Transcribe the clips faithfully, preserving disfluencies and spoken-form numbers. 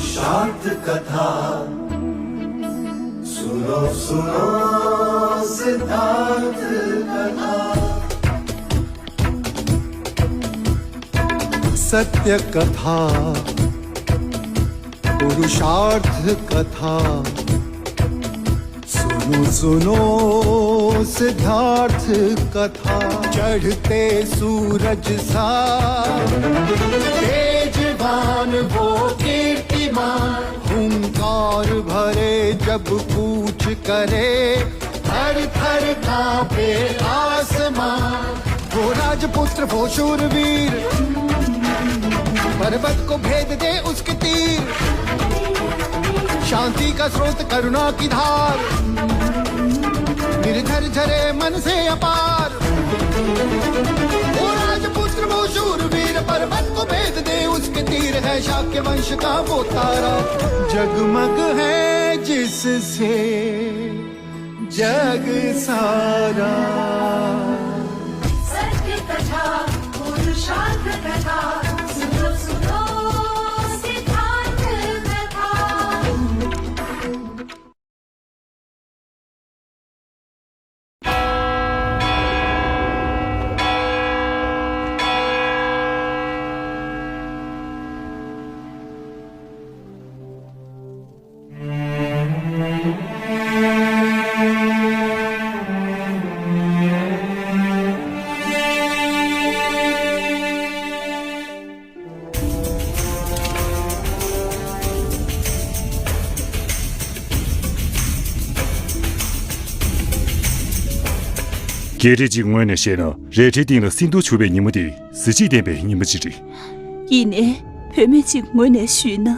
शार्थ कथा सुनो सुनो सिद्धार्थ कथा। सत्य कथा पुरुषार्थ कथा सुनो सुनो सिद्धार्थ कथा। चढ़ते सूरज सा तेजवान वो कीर्तिमान हुंकार भरे जब कूच करे थर थर कांपे आसमान। वो राजपुत्र वो शूरवीर पर्वत को भेद दे उसके तीर। शांति का स्रोत करुणा की धार निर्झर झरे मन से अपार। वो राजपुत्र वो शूरवीर पर्वत को भेद दे उसके तीर है शाक्य वंश का वो तारा। जगमग है जिससे जग सारा। सत्य कथा पुरुषार्थ कथा सुनो सुनो सिद्धार्थ कथा। སྐད་རིགས་ཀྱི་ངོས་ནས་བཤད་ན། རལ་གྲིའི་སྟེང་ལ་སིན་དྷུ་བྱུག་པའི་ཉིན་མོ་དེ་གཟི་བརྗིད་ལྡན་པའི་ཉིན་མོ་ཅིག་རེད། ཡིན་ནའི་བུད་མེད་ཅིག་ངོས་ནས་ཞུས་ན།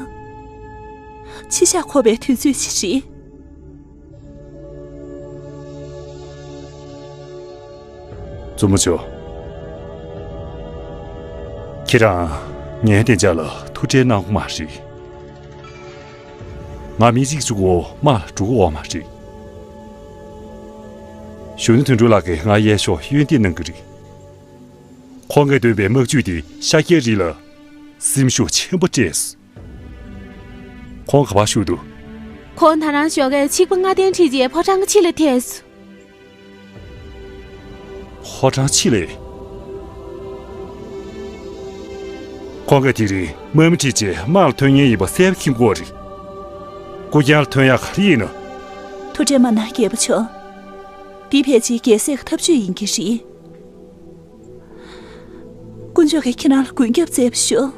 ཕྱི་བཞག་ཁོ་པའི་དུས་ཚོད་ཅིག་རེད། བཙུན་མོ་མཆོག་ཁྱེད་རང་ངའི་བདེ་འཇགས་ལ་ཐུགས་ཁྲལ་གནང་དགོས་མ་རེད། ང་མི་གཅིག་གཅིག་པོ་དམག་ལ་འགྲོ་དགོས་པ་མ་རེད། གཞོན་ནུ་དོན་གྲུབ་ལགས་ཀྱིས་ང་གཡས་ཕྱོགས་གཡོན་འདེགས་གནང་གི་རེད། ཁོང་གིས་འདོན་པའི་དམག་ཇུས་དེ་ཤཱཀྱའི་རིགས་ལ་སེམས་ཤུགས་ཆེན་པོ་སྤྲད་སོང་། ཁོང་ག་པར་བཞུགས་འདུག་ཁོང་ད་རང་ཞོགས་ཀས་ཆིག་པ་ལྔ་སྟོང་ཁྲིད་རྗེས་ཕོ་བྲང་གི་ཕྱི་ལ་ཐལ་སོང་། ཕོ་བྲང་ཕྱི་ལ། ཁོང་གིས་དེ་རིང་དམག་མི་ཁྲིད་རྗེས་དམག་ལ་ཐོན་མཁན་ཡིན་པ་གསལ་པོ་མཁྱེན་གྱི་ཡོད་རེད། སྐུ་རྐྱང་ལ་ཐོན་ཡག་ག་རེ་ཡིན་ན། ཐུགས་ཁྲལ་མ་གནང་རྒྱལ་པོ་མཆོག་འདི་ཕལ་ཆེར་རྒྱལ་སྲས་ཀྱི་ཐབས་ཇུས་ཡིན་གྱི་རེད། དཀོན་མཆོག་གིས་ཁྱེད་རང་ལ་མགོན་སྐྱབས་སྩལ་བ་ཤོག་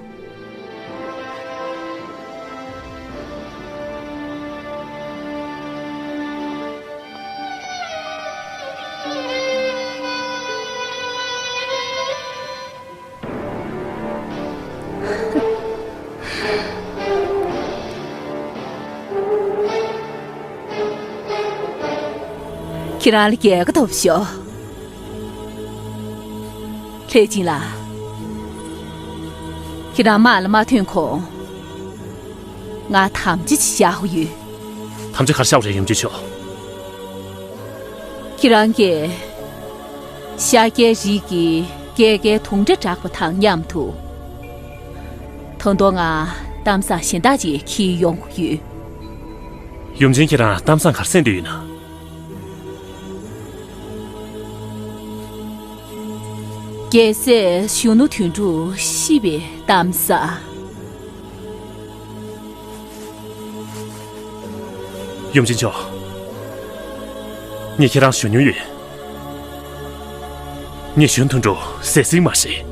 ཁྱེད་རང་ལ་རྒྱལ་ཁ་ཐོབ་ཤོག་ལྷས་སྦྱིན་ལགས། ཁྱེད་རང་དམག་ལ་མ་ཐོན་གོང་ང་དམ་བཅའ་ཅིག་བཞག་དགོས་ཡོད། དམ་བཅའ་ག་རེ་བཞག་པ་རེད་ཡུམ་ཆེན་མཆོག་ཁྱེད་རང་གིས་ཤཱཀྱའི་རིགས་ཀྱི་སྐྱེས་སྐལ་དུང་སྒྲ་གྲགས་པ་དང་མཉམ་དུ། ད་དུང་ང་གཏམ་བཟང་གཞན་དག་ཅིག་འཁྱེར་ཡོང་དགོས་ཡོད། ཡུམ་ཆེན་ཁྱེད་རང་གཏམ་བཟང་ག་རེ་གསན་འདོད་ཡོད་ན། རྒྱལ་སྲས་གཞོན་ནུ་དོན་གྲུབ་ཤི་བའི་གཏམ་བཟང་། ཡུམ་ཆེན་མཆོག་ངས་ཁྱེད་རང་ཞུ་མྱོང་ཡོད། ངས་གཞོན་དོན་གྲུབ་བསད་སྲིད་མ་རེད།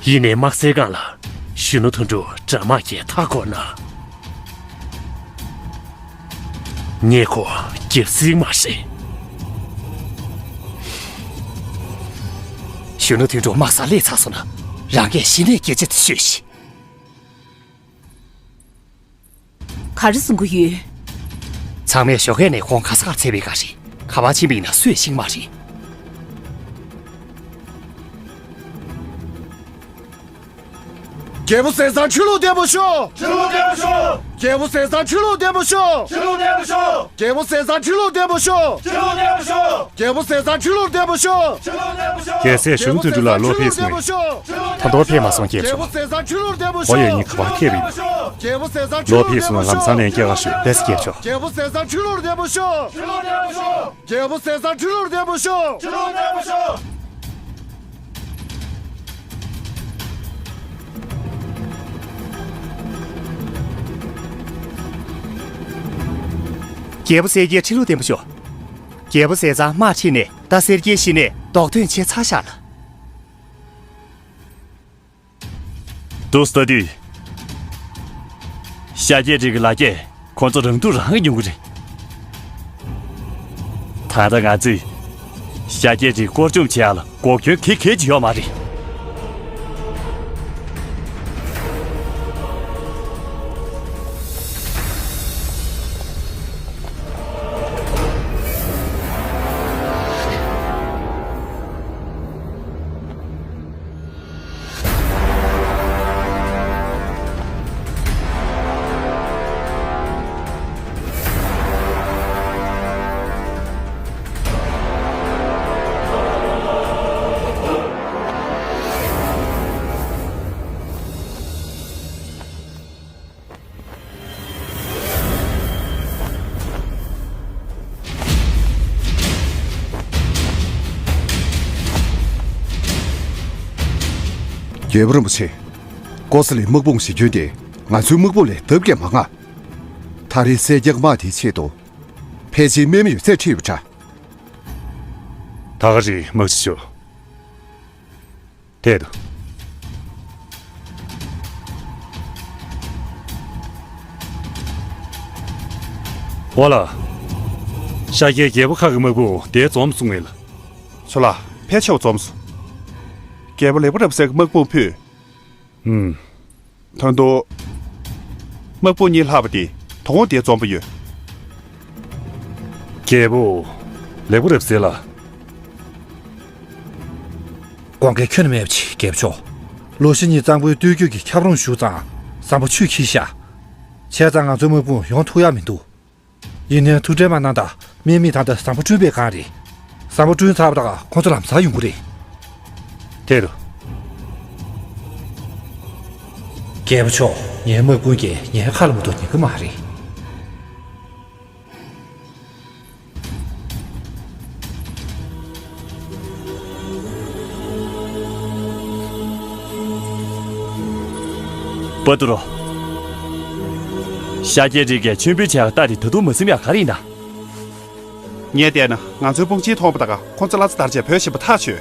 ཡིན་ནའི་དམག་སའི་སྒང་ལ་གཞོན་ནུ་དོན་གྲུབ་དགྲ་དམག་གིས་མཐའ་བསྐོར་ན། ངས་ཁོ་རྒྱལ་སྲིད་མ་རེད། གཞོན་ནུ་དོན་གྲུབ་དམག་སར་སླེབས་ཚར་སོང་ན་རང་གིས་གཞི་ནས་སྐད་ཆ་དེ་ཤོད་ཤིག་ག་རེ་གསུང་གི་ཡོད། ཚང་མས་ཞོགས་ཀས་ནས་ཁོང་ག་ས་གར་འཚོལ་བའི་བཀའ་རེད། ག་པར་ཕྱིན་པ་ཡིན་ན་སུས་ཤེས་མ་རེད། རྒྱལ་པོ་ཟས་གཙང་ཆོས་ལུགས་བདེ་པོ་ཤོག་ཆོས་ལུགས་བདེ་པོ་ཤོག་རྒྱལ་པོ་ཟས་གཙང་ཁྲི་ལོར་བརྟན་པོ་ཤོག་ཁྲི་ལོར་བརྟན་པོ་ཤོག་རྒྱལ་པོ་ཟས་གཙང་ཁྲི་ལོར་བརྟན་པོ་ཤོག་ཁྲི་ལོར་བརྟན་པོ་ཤོག་རྒྱལ་པོ་ཟས་གཙང་ཁྲི་ལོར་བརྟན་པོ་ཤོག་ཁྲི་ལོར་བརྟན་པོ་ཤོག་རྒྱལ་སྲས་གཞོན་ནུ་དོན་གྲུབ་ལགས་བློ་ཕམ་སོང་ངས། ད་དུང་ཕེབས་མ་སོང་རྒྱལ་པོ་མཆོག་ཁོ་ཡོད་ཉིན་ག་པར་ཕེབས་ཡིན། རྒྱལ་པོ་ཟས་གཙང་ཁྲི་ལོར་བརྟན་པོ་ཤོག་བློ་ཕམ་སོང་ལམ་སང་ལན་སྐྱེལ་ག་ཞུ། ལགས་སོ་རྒྱལ་པོ་མཆོག་རྒྱལ་པོ་ཟས་གཙང་ཁྲི་ལོར་བརྟན་པོ་ཤོག་ཁྲི་ལོར་བརྟན་པོ་ཤོག་རྒྱལ་པོ་ཟས་གཙང་ཁྲི་ལོར་བརྟན་པོ་ཤོག་ཁྲི་ལོར་བརྟན་པོ་ཤོག་རྒྱལ་པོ་གསལ་རྒྱལ་ཁྲི་ལོར་བརྟན་པོ་ཤོག་རྒྱལ་པོ་ཟས་གཙང་དམག་ཁྲིད་ནས་ད་གསལ་རྒྱལ་གཞི་ནས་རྡོག་ཐོན་བྱས་ཚར་བཞག་ལ། འདུག་ལྟ་དུས། ཤཱཀྱའི་རིགས་ཀྱི་ལ་རྒྱས་ཁོ་ཚོ་རང་སྡུག་རང་གིས་མྱོང་གི་རེད། ད་ལྟ་ང་ཚོས་ཤཱཀྱའི་རིགས་བསྐོར་བཅོམ་བྱེད་ཡག་ལ་འགོག་གྱོན་གེ་གེ་ཅིག་ཡོད་མ་རེད། རྒྱལ་པོ་རིན་པོ་ཆེ། ཀོ་ས་ལའི་དམག་དཔུང་གཞི་ཁྱོན་དེ་ང་ཚོའི་དམག་དཔུང་ལས་ལྡབ་བརྒྱ་མང་ང་། ད་རེས་སེར་སྐྱ་དམག་དེའི་ཆེད་དུ། ཕལ་ཆེར་རྨས་མ་ཡོད་ཚད་ཁྲིད་ཡོད་པ་འདྲ། ད་ག་རེད་དམག་སྤྱི་ཤོག་ཐད་དུ། ཨོ་ལ། ཤཱཀྱའི་རྒྱལ་པོ་ཁག་གི་དམག་དཔུང་དེ་འཛོམས་སོང་ངས་ལ། ཚོ་ལ་ཕལ་ཆེ་བ་འཛོམས་སོང་། རྒྱལ་པོ་ལེགས་པོ་རབ་གསལ་གྱི་དམག་དཔུང་ཕུད། ཨུམ། ད་དུང་། དམག་དཔུང་གཉིས་ལྷག་པ་དེ་དོ་དགོང་དེ་འཛོམས་པ་ཡོད། རྒྱལ་པོ། ལེགས་པོ་རབ་གསལ་ལ། དགོངས་འགལ་ཁྱོན་ནས་མེད་པ་ཅིག་རྒྱལ་པོ་མཆོག་ལོ་ཤས་གཉིས་གཙང་པོའི་སྟོད་རྒྱུད་ཀྱི་ཁྱབ་རོམ་ཞུགས་ཙང་བཟང་པོ་ཆུས་འཁྱེར་ཤག་བྱས་ཙང་ང་ཚོའི་དམག་དཔུང་ཡོང་ཐུབ་ཡག་མི་འདུག་ཡིན་ནའི་ཐུགས་ཁྲལ་མ་གནང་དང་། དམག་མི་ད་ལྟ་བཟང་པོ་བསྐྲུན་པའི་སྒང་རེད། བཟང་པོ་བསྐྲུན་ཚར་བ་དང་ཁོང་ཚོ་ལམ་སང་ཡོང་གི་རེད། དེ་རུ། རྒྱལ་པོ་མཆོག་ངའི་དམག་དཔུང་གིས་ངའི་ཁ་ལ་མ་གཏོགས་ཉན་གི་མ་རེད། པ་ཏུ་རོ། ཤཱཀྱའི་རིགས་ཀྱིས་མཆོད་འབུལ་བྱས་པ་ལྟ་དེ་ད་དུང་མ་ཟིན་ཡག་ག་རེ་ཡིན་ན། ངས་བལྟས་ན་ང་ཚོའི་དཔུང་ཆེན་མཐོང་པ་དང་ཁོང་ཚོ་བླ་རྩ་དར་ཆེད་བོད་ཞེན་པ་ཐག་ཆོད།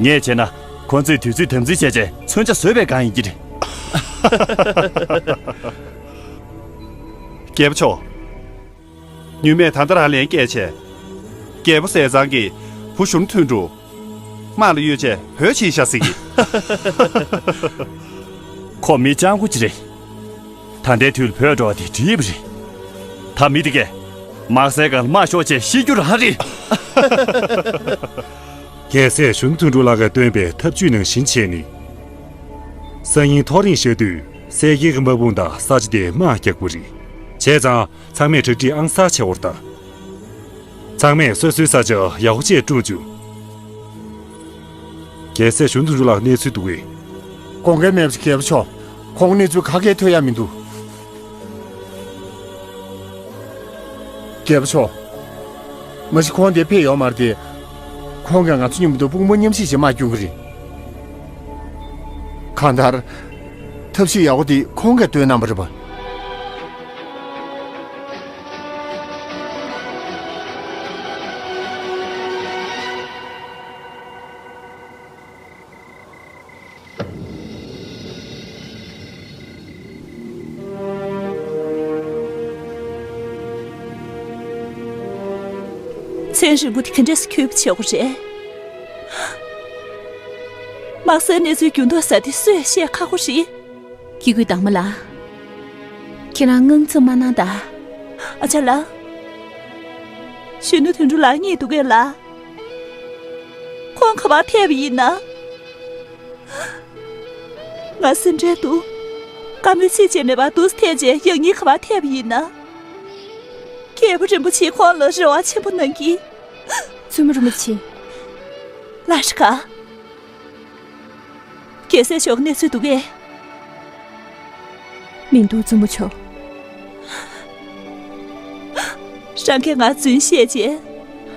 ངས་བྱས་ན་ཁོང་ཚོས་དུས་ཚོད་དམ་འཛིན་བྱས་རྗེས་མཚོན་ཆ་བཟོས་པའི་སྒང་ཡིན་གྱི་རེད། རྒྱལ་པོ་མཆོག་ཉུལ་མེད་ད་ལྟ་རང་ལན་སྐྱེལ་བྱས། རྒྱལ་པོ་ཟས་གཙང་གིས་བུ་གཞོན་ནུ་དོན་གྲུབ། དམག་ལ་གཡོལ་བྱས་བོད་ཕྱིན་ཤག་ཟེར་གི། ཁོ་མི་སྤྱང་པོ་ཅིག་རེད། ད་ལྟའི་དུས་ལ་བོད་འགྲོ་བ་དེ་འགྲིག་པ་རེད། ད་མི་དེ་གས་དམག་སའི་སྒང་ལ་དམག་ཤོར་བྱས་ཤི་རྒྱུ་རང་རེད། རྒྱལ་སྲས་གཞོན་ནུ་དོན་གྲུབ་ལགས་ཀྱིས་སྟོན་པའི་ཐབས་ཇུས་ནང་བཞིན་བྱས་ནས། སང་ཉིན་ཐོ་རེངས་ཤར་དུས་སེར་སྐྱའི་དམག་དཔུང་དང་ས་ཆ་དེ་དམག་རྒྱག་དགོས་རེད། བྱས་ཙང་། ཚང་མས་གྲ་སྒྲིག་ཨང་གསར་བྱེད་དགོས་རེད་ད། ཚང་མས་སོ་སོའི་ས་ཆ་ཡག་པོ་བྱས་བསྐྲུན་བཅུག་རྒྱལ་སྲས་གཞོན་ནུ་དོན་གྲུབ་ལགས་གནས་ཚུལ་འདུག་གས། དགོངས་འགལ་མེད་པ་ཞིག་རྒྱལ་པོ་མཆོག་ཁོང་གནས་ཚུལ་ག་གེ་ཐོས་ཡ་མི་འདུག་རྒྱལ་པོ་མཆོག་མ་གཞི་ཁོང་འདིར་ཕེབས་ཡོད་མ་རེད་དེ། ཁོང་གིས་ང་ཚོ་མཉམ་དུ་དཔུང་པ་མཉམ་གཤིབ་བྱེད་དམག་སྐྱོང་གི་རེད། གང་ལྟར། ཐབས་ཤེས་ཡག་པོ་དེ་ཁོང་གིས་བཏོན་གནང་བ་རེད་པ། ཚན་རིག་པ་དེ་ག་འདྲས་སེ་འཁྱོལ་བ་བྱེད་དགོས་རེད། དམག་སའི་གནས་ཚུལ་འགྱུར་ལྡོག་ཟེར་དེ་སུས་བཤད་ཁག་པོ་རེད། སྐྱེ་དགུའི་དྭངས་མ་ལགས། ཁྱེད་རང་དངངས་འཚབ་མ་གནང་དང་། ཨ་ཅག་ལགས། གཞོན་ནུ་དོན་གྲུབ་ལགས་རྙེད་འདུག་གས་ལགས། ཁོང་ག་པར་ཐད་པ་ཡིན་ན། ང་སེམས་ཁྲལ་འདུག་བཀའ་མོལ་ཚིག་གཅིག་མེད་པར་འདུག་སེ་ཐལ་རྗེས་ཡང་སྙིང་ག་པར་ཐལ་བ་ཡིན་ན། རྒྱལ་པོ་རིན་པོ་ཆེས་ཁོང་ལ་རེ་བ་ཆེན་པོ་གནང་གི། བཙུན་མོ་རིན་པོ་ཆེ། ལ་ཤི་ཀ། རྒྱལ་སྲས་མཆོག་གནས་ཚུལ་འདུག་གས། མི་འདུག་བཙུན་མོ་མཆོག། རང་གིས་ང་རྫུན་བཤད་རྗེས།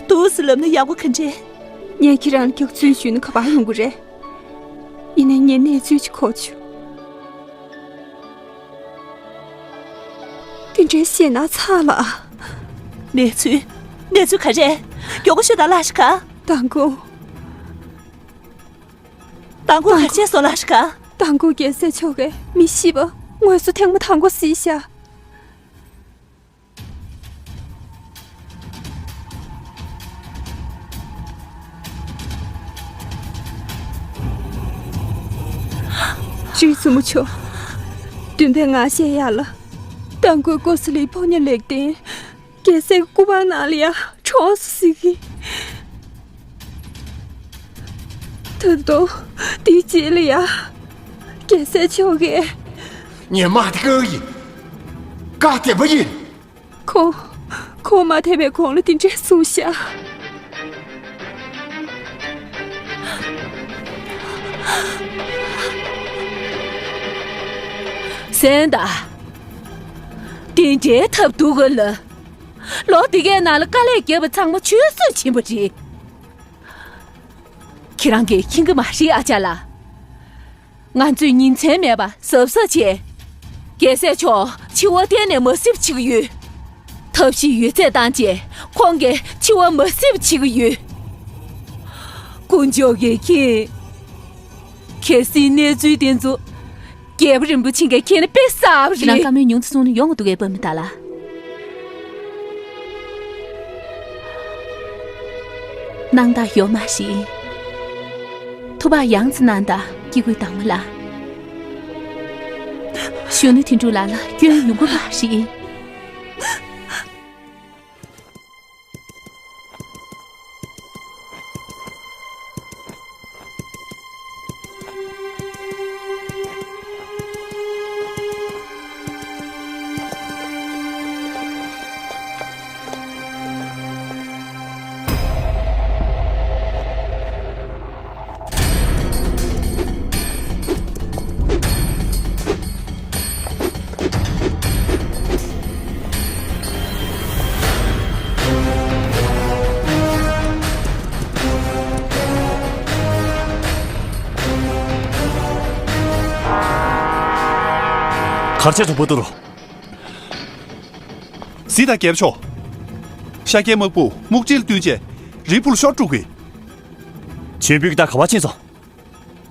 འདུག་སེ་ལབ་ན་ཡག་པོ་ག་འདྲས། ངས་ཁྱེད་རང་ལ་སྐྱག་རྫུན་ཞུས་ན་ག་པར་ཡོང་གི་རེད། ཡིན་ནའི་ངས་གནས་ཚུལ་ཅིག་གོ་བྱུང་། དེ་འདྲའི་ཞེད་སྣང་ཚ་ལ། གནས་ཚུལ། གནས་ཚུལ་ག་རེ། མགྱོགས་པོ་ཤོད་དང་ལ་ཤི་ཀ། མདང་དགོང་། མདང་དགོང་ག་བྱས་སོང་ལ་ཤི་ཀ། མདང་དགོང་རྒྱལ་སྲས་མཆོག་གིས་མི་ཤི་བ་ངོས་སུ་ཐེངས་མ་དང་པོ་གཟིགས་ཤག། རིག་བཙུན་མོ་མཆོག། འདུན་པས་ང་བཤད་ཡག་ལ། མདང་དགོང་ཀོ་ས་ལིའི་ཕོ་ཉ་ལེགས་ལྡན། རྒྱལ་སྲས་ཀྱི་སྐུ་པར་ནང་ལ་ཡ་གྲོངས་སོང་ཟེར་གི། ད་དུང་དེའི་རྗེས་ལ་ཡ། རྒྱལ་སྲས་མཆོག་གིས། ངས་དམག་དེ་བཀག་ཡིན། བཀག་བསྡད་པ་ཡིན། ཁོང་། ཁོང་མ་ཐེ་བའི་གོང་ལ་དེ་འདྲས་གསུངས་ཤག། གསན་དང་། དེ་འདྲའི་ཐབས་སྡུག་ག་ལ། ལོ་འདི་གའི་ནང་ལ་དཀའ་ལས་བརྒྱབ་པ་ཚང་མ་ཆུད་ཟོས་ཕྱིན་པ་རེད། ཁྱེད་རང་གིས་མཁྱེན་གྱི་མ་རེད་ཨ་ཅག་ལགས། ང་ཚོས་ཉིན་མཚན་མེད་པར་གཟབ་གཟབ་བྱས། རྒྱལ་སྲས་མཆོག་འཆི་བ་གཏན་ནས་མ་སྲིད་པ་བྱེད་ཀྱི་ཡོད། ཐབས་ཤེས་ཡོད་ཚད་བཏང་བྱས་ཁོང་གི་འཆི་བ་མ་སྲིད་པ་བྱེད་ཀྱི་ཡོད། དཀོན་མཆོག་གིས་མཁྱེན། གལ་སྲིད་གནས་ཚུལ་དེ་ཚོ་རྒྱལ་པོ་རིན་པོ་ཆེ་གིས་མཁྱེན་ན་དཔེ་གསར་པ་རེད། ཁྱེད་རང་བཀའ་མོལ་ཉུང་དུ་སོང་ན་ཡོང་གི་འདུག་གས་པ་མི་ད་ལ། སྣང་དག་ཡོད་མ་རེད། ཐུགས་ཕམ་ཡང་སེ་གནང་དང་སྐྱེ་དགུའི་དྭངས་མ་ལགས། གཞོན་ནུ་དོན་གྲུབ་ལགས་ལ་སྐྱོན་ཡོང་གི་མ་རེད། གར་ཆེ་དྲུག་པོ་ཏུ་རུ། གཟིགས་དང་རྒྱལ་པོ་མཆོག། ཤཱཀྱའི་དམག་དཔུང་སྨུག་ཕྱེ་ལ་བསྟུན་བྱས་རི་བུ་ལ་ཤོར་འགྲོ་གི། ཆོས་འབུལ་གྱི་རྟགས་ག་པར་ཕྱིན་སོང་།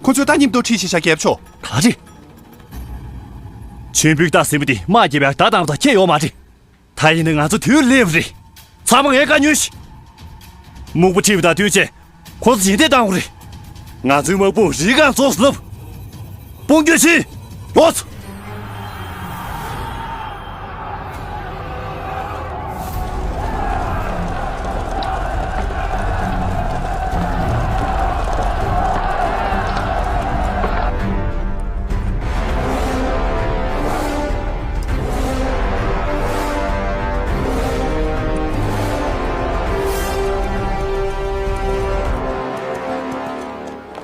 ཁོ་ཚོས་རྟ་མཉམ་དུ་ཁྲིད་ཤག་ཤཱཀྱའི་རྒྱལ་པོ་མཆོག། ག་རེ། ཆོས་འབུལ་གྱི་རྟགས་ཟེར་བ་དེ་དམག་རྒྱབ་པའི་བརྡ་བཏང་བ་དང་ཁྱད་ཡོད་མ་རེད། ད་ཡིན་ན་ང་ཚོ་དུས་ལེན་པ་རེད། ཚང་མ་ངའི་བཀའ་ཉོན་ཞིག། སྨུག་པ་ཁྲིད་པ་དང་བསྟུན་བྱས་ཁོ་ཚོ་རྗེས་འདེད་བཏང་དགོས་རེད། ང་ཚོའི་དམག་དཔུང་རི་སྒང་རྫོགས་སོང་ལབ། དཔུང་སྐྱོད་བྱེད། ཡོང་ཚུལ།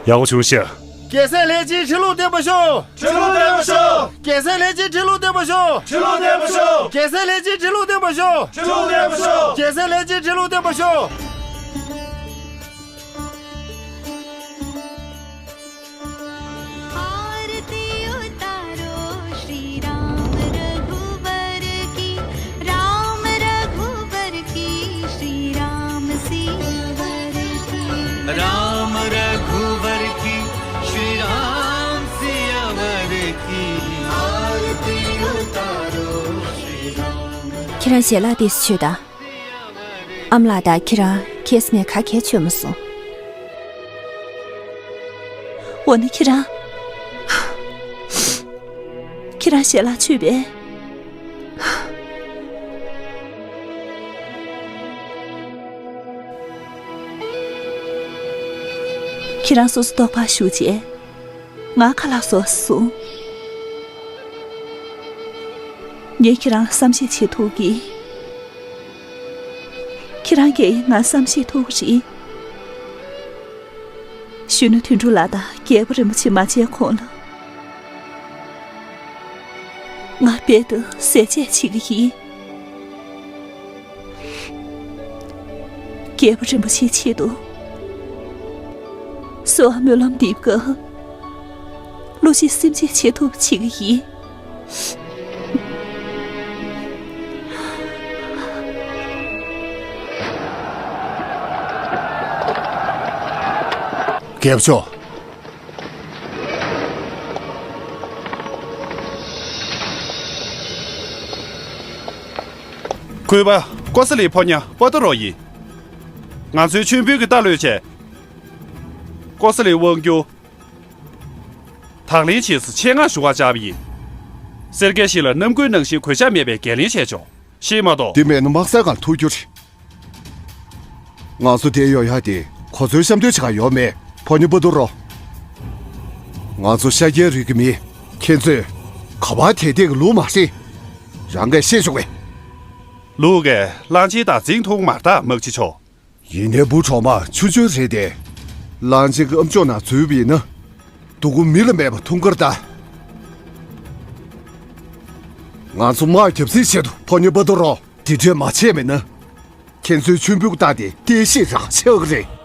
ཡག་པོ་བྱུང་ཤག། རྒྱལ་སྲས་ལྷས་སྦྱིན་ཁྲི་ལོར་བརྟན་པར་ཤོག། ཁྲི་ལོར་བརྟན་པར་ཤོག། རྒྱལ་སྲས་ལྷས་སྦྱིན་ཁྲི་ལོར་བརྟན་པར་ཤོག། ཁྲི་ལོར་བརྟན་པར་ཤོག། རྒྱལ་སྲས་ལྷས་སྦྱིན་ཁྲི་ལོར་བརྟན་པར་ཤོག། ཁྲི་ལོར་བརྟན་པར་ཤོག། རྒྱལ་སྲས་ལྷས་སྦྱིན་ཁྲི་ལོར་བརྟན་པར་ཤོག། आरती उतारो श्री राम रघुवर की, राम रघुवर की, श्री राम सियावर की। राम रघुवर की, श्री राम सियावर की। आरती उतारो श्री राम। ཁྱེད་རང་ཞལ་ལག་དེ་ཚོ་མཆོད་དང་། ཨ་མ་ལགས་དང་ཁྱེད་རང་ཁ་སང་ནས་ག་གེ་མཆོད་མ་སོང་། འོ་ན་ཁྱེད་རང་། ཁྱེད་རང་ཞལ་ལག་མཆོད་པས། ཁྱེད་རང་སོ་སོ་ལྟོགས་པ་ཞུ་བྱས། ང་ཁ་ལག་བཟོ་སོང་། ངས་ཁྱེད་རང་ལ་བསམ་ཤེས་བྱེད་ཐུབ་ཀྱི། ཁྱེད་རང་གིས་ང་བསམ་ཤེས་ཐུབ་ཀྱི་རེད། གཞོན་ནུ་དོན་གྲུབ་ལགས་དང་རྒྱལ་པོ་རིན་པོ་ཆེ་མ་མཇལ་གོང་ལ། ང་རྦད་དེ་ཟས་བཅད་བྱེད་ཀྱི་ཡིན། རྒྱལ་པོ་རིན་པོ་ཆེའི་ཆེད་དུ། གསོལ་བ་སྨོན་ལམ་འདེབས་སྐབས། བློ་གཅིག་སེམས་གཅིག་བྱེད་ཐུབ་བྱེད་ཀྱི་ཡིན། རྒྱལ་པོ་མཆོག་གུས་པ། ཀོ་ས་ལིའི་ཕོ་ཉ་པ་ཏོ་རོ་ཡིན། ང་ཚོའི་མཆོད་འབུལ་གྱི་རྟ་ལོས་བྱས། ཀོ་ས་ལིའི་དབང་སྒྱུར། དང་ལེན་བྱས་སུ་ཆེད་མངགས་ཞུ་བར་བཅར་བ་ཡིན། སེར་སྐྱ་ཞིག་ལ་ནམ་རྒྱུན་ནང་བཞིན་གུས་ཞབས་མེད་པའི་འགན་ལེན་བྱས་ཆོག་ཤེས་མ་གཏོགས། འདི་མེད་ན་དམག་སའི་སྒང་ཐུག་རྒྱུ་རེད། ང་ཚོ་དེ་ཡོང་ཡག་དེ་གོ་ཚོད་གཤམ་སྟོན་བྱེད་ག་ཡོད་མེད། ཕོ་ཉ་པ་ཏོ་རོ། ང་ཚོ་ཤཱཀྱའི་རིགས་ཀྱི་མི། ཁྱེད་ཚོས་ག་པར་དེད་དེད་ཀྱི་ལུགས་མ་ཤེས། རང་གིས་ཤེས་ཆོག་གི། ལུགས་ཀྱི་གླང་ཆེན་དང་འཛིང་ཐུང་མ་རྟགས་དམག་སྤྱི་མཆོག་ཡིན་ནའི་བུ་གྲོགས་མ་ཆུང་ཆུང་རེད་དེ། གླང་ཆེན་གྱི་ཨམ་ཅོག་ནང་འཛུལ་བ་ཡིན་ན། སྡུག་གུ་མི་ལ་མེད་པ་འཐུང་ཁར་གདའ། ང་ཚོ་དམག་རྒྱབ་རྩིས་ཆེད་དུ་ཕོ་ཉ་པ་ཏོ་རོ་འདི་འདྲས་མ་བྱས་མེད་ན། ཁྱེད་ཚོའི་མཆོད་འབུལ་རྟ་དེ་རྟེན་གཞི་རང་ཆགས་ཀྱི་རེད།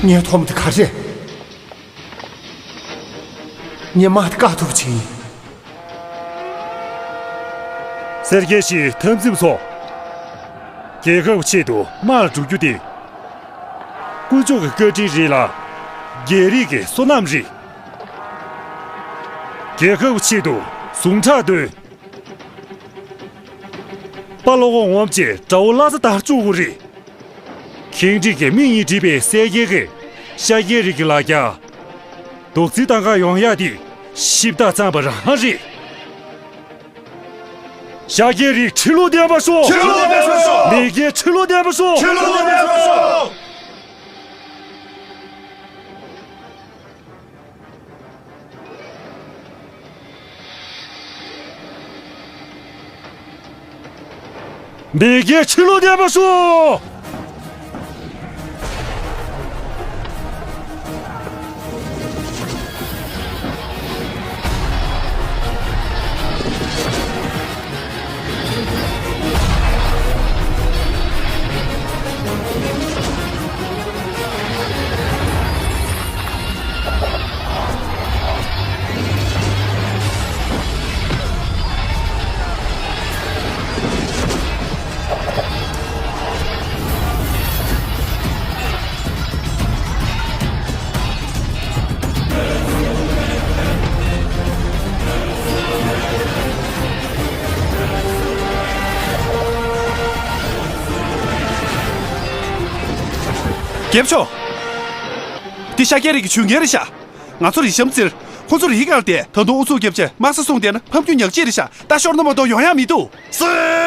ངས་མཐོང་བ་དེ་ག་རེ་རེད། ངས་དམག་དེ་བཀག་ཐུབ་པ་བྱེད་ཀྱི་ཡིན། སེར་སྐྱ་ཞིག་འཐབ་འཛིང་ཚོགས། རྒྱལ་ཁབ་ཆེད་དུ་དམག་ལ་འགྲོ་རྒྱུ་དེ། དཀོན་མཆོག་གི་བཀའ་དྲིན་རེད་ལ། རྒྱལ་རིགས་ཀྱི་བསོད་ནམས་རེད། རྒྱལ་ཁབ་ཆེད་དུ་ཟུངས་ཁྲག་འདོན། དཔའ་བློ་ཁོག་ངོམ་བྱས་དགྲ་བོ་བླ་རྩ་དར་བཅུག་དགོས་རེད། ཁེངས་དྲེགས་ཀྱི་མིག་གཉིས་བསྒྲིབས་པའི་སེར་སྐྱའི་གིས་ཤཱཀྱའི་རིགས་ཀྱི་ལ་རྒྱ། རྡོག་རྫིས་བཏང་ག་ཡོང་ཡག་དེ་ཞིབ་ལྟ་ཙམ་པ་རང་རེད། ཤཱཀྱའི་རིགས་ཁྲི་ལོ་བརྟན་པར་ཤོག་ཁྲི་ལོ་བརྟན་པར་ཤོག་མི་རྒྱལ་ཁྲི་ལོ་བརྟན་པར་ཤོག་ཁྲི་ལོ་བརྟན་པར་ཤོག་མི་རྒྱལ་ཁྲི་ལོ་བརྟན་པར་ཤོག་རྒྱལ་པོ་མཆོག་འདི་ཤཱཀྱའི་རིགས་ཀྱི་ཇུས་འགན་རེད་ཤག་ང་ཚོ་རི་གཤམ་བཙིར། ཁོ་ཚོ་རིའི་སྒང་བསྡད། ད་དུང་ཨུ་ཚུགས་བརྒྱབ་བྱས་དམག་ས་བཟུང་བསྡད་ན་ཕམ་རྒྱུ་ཉག་གཅིག་རེད་ཤག་ད་ཤོར་ན་མ་གཏོགས་ཡོང་ཡག་མི་འདུག་སི།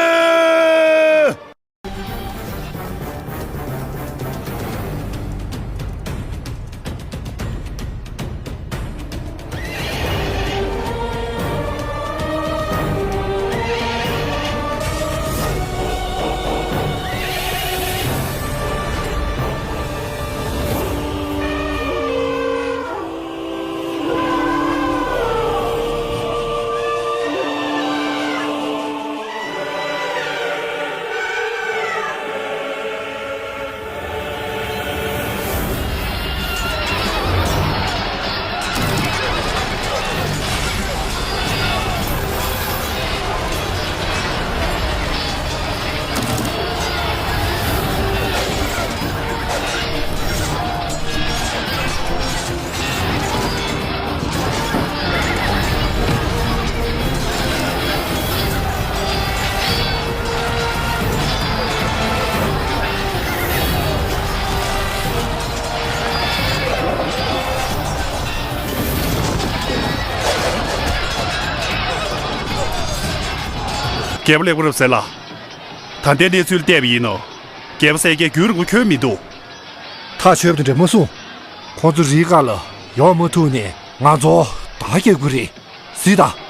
རྒྱལ་པོ་ལེགས་པ་རབ་གསལ་ལགས། ད་ལྟའི་གནས་ཚུལ་བལྟས་པ་ཡིན་ནོ། རྒྱལ་པོ་གསལ་རྒྱལ་རྒྱུན་རིང་པོ་འཁྱོལ་མི་འདུག་ཐག་ཆོད་པ་དེ་འདྲ་མ་གསུང་། ཁོང་ཚོ་རིའི་སྒང་ལ་ཡོང་མ་ཐུབ་ནས་ང་ཚོ་བདག་རྒྱག་དགོས་རེད། གཟིགས་དང་།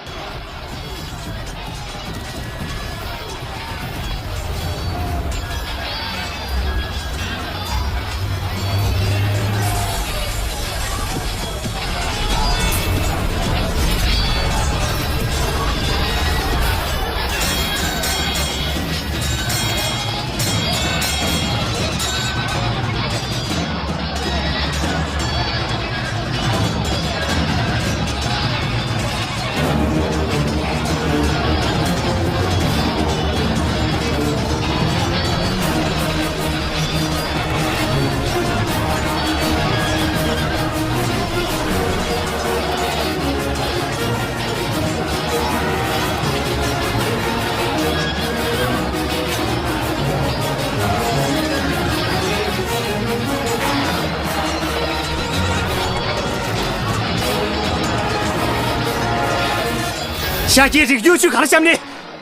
ཤཱཀྱའི་རིགས་གཡོ་ཇུས་ག་རེ་བཤམས་ནས།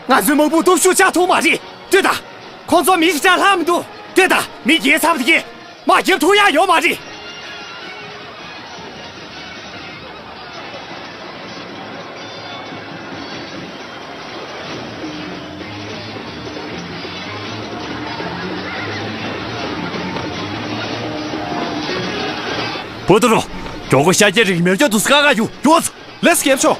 ང་ཚོའི་དམག་དཔུང་སྟོབས་ཤུགས་ཆག་ཐུབ་མ་རེད། ལྟོས་དང་། ཁོང་ཚོ་མི་ཞིག་གྲངས་ལྷག་མི་འདུག་ལྟོས་དང་། མི་རྒྱལ་ཚར་བ་དེ་གས། དམག་རྒྱབ་ཐུབ་ཡག་ཡོད་མ་རེད། བུ་དུ་རུ། མགྱོགས་པོ་ཤཱཀྱའི་རིགས་མེར་སྐྱོབ་ཏུ་སྐ་ག་རྒྱུ་མགྱོགས། ལེགས་སོ་རྒྱལ་པོ་མཆོག་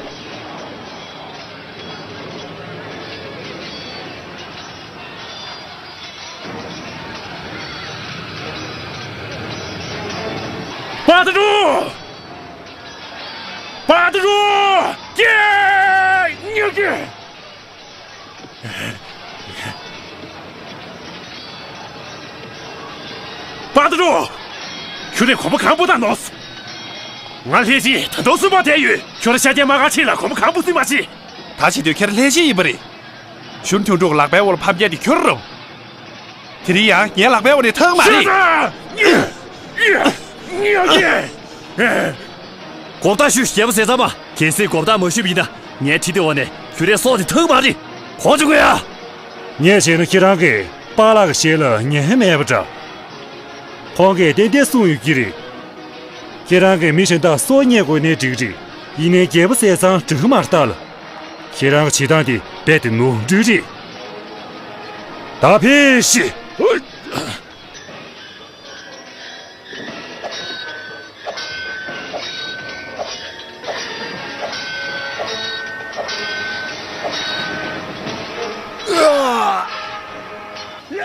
པ་ཏི་རུ། པ་ཏི་རུ། ཀྱེ། ཉོ་ཀྱེ། པ་ཏི་རུ། ཁྱོད་རེ་གོམ་པ་གང་པོ་བཏང་ནོ། ང་ལྷས་ཅི་ད་དུང་སུན་པ་དེ་ཡོད། ཁྱོད་ར་ཤ་རྒྱལ་མ་ག་ཆེ་ལ་གོམ་པ་གང་པོ་སུན་མ་ཆེ། ད་བྱེད་དུས་ཁྱེད་ལྷས་ཅི་ཡིན་པ་རེད། ཞུན་ཐུང་ཕྲུག་ལག་པའི་འོག་ལ་ཕམ་རྒྱལ་དེ་ཁྱོད་རུ། དེ་རིང་ཡང་ངའི་ལག་པའི་འོག་ནས་ཐང་མ་རེད། གོ་བརྡ་ཞུ་རྒྱལ་པོ་ཟས་གཙང་མ། གལ་སྲིད་གོ་བརྡ་མ་ཞུས་པ་ཡིན་ན་ངའི་ཁྲི་དེ་འོག་ནས་ཁྱོད་རའི་སྲོག་དེ་ཐང་མ་རེད། གོ་བྱུང་གོ་ཡ། ངས་བྱས་ན་ཁྱེད་རང་གིས་པཱ་ལགས་ཀྱི་ཞལ་ལ་ཉན་མེད་པ་འདྲ། ཁོང་གིས་ཏན་ཏན་གསུངས་ཡོད་ཀྱི་རེད། ཁྱེད་རང་གིས་མི་གཞན་དག་སྲོག་ཉར་དགོས་ནའི་འགྲིག་རེད། ཡིན་ནའི་རྒྱལ་པོ་ཟས་གཙང་འདྲ་གི་མ་རེད་ད་ལ། ཁྱེད་རང་གི་བྱེད་སྟངས་དེ་རྦད་དེ་ནོར་འཁྲུལ་རེད། ད་ཕེབས་ཤིག་